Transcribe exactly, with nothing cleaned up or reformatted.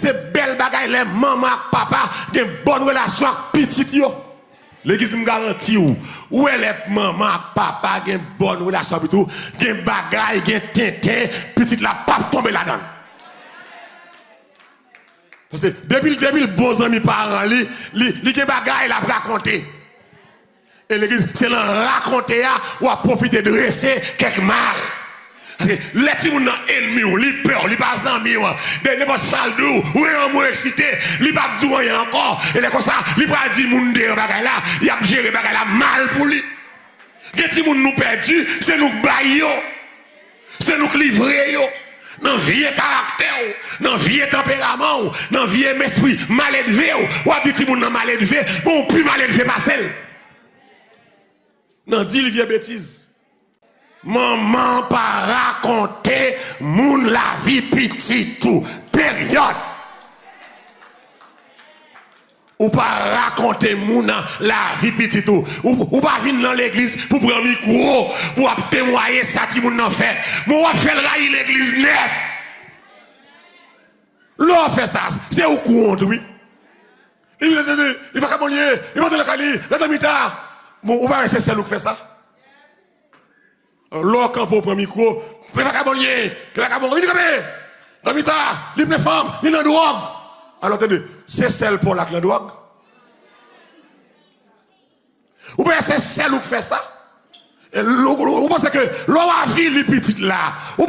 Se bèl bagay lè manman ak papa gen bòn relasyon ak pitit yo. Legliz, m garanti w, ou wè lè manman ak papa gen bòn relasyon ak pitit ou, gen bagay, gen tenten, pitit la p ap tonbe ladan l. Paske depi l, depi l bon zanmi paran li, li, li gen bagay l ap rakonte. E legliz, se nan rakonte a, w ap pwofite drese kèk mal. Paske lè timoun nan enmi w, li pè w, li pa zanmi w, de nenpòt sa l di w, ou gen yon mo eksite, li p ap di w anyen ankò. E lè konsa, li pral di moun deyò bagay la, y ap jere bagay la mal pou li. Gen timoun nou pèdi, se nou k bay yo. Se nou k livre yo. Nan vye karaktè w, nan vye tanperaman w, nan vye mespri maledve w, w ap di timoun nan maledve, bon, ou pi maledve pase l. Nan di l vye betiz. Manman pa rakonte moun lavi pitit ou. Peryòd. Ou pa rakonte moun nan lavi pitit ou. Ou, ou pa vin nan legliz pou pran mikwo, pou w ap temwaye sa timoun nan fè. Men w ap fè l rayi legliz nèt. Lè w fè sa, se ou k wont, wi. Li, li, li, li vakabon li ye, li pa antre lakay li, lè dòmi ta. Bon, ou pa wè se sèl ou k fè sa? Lè w kanpe, w pran mikwo, se vakabon li ye, se vakabon, vini kanpe! Dòmi ta, li plen fanm, li nan dwòg. Alò, tande, se sèl pa w la k nan dwòg? Ou panse se sèl ou k fè sa? E, ou, ou, ou panse ke lè w avili pitit la, ou pa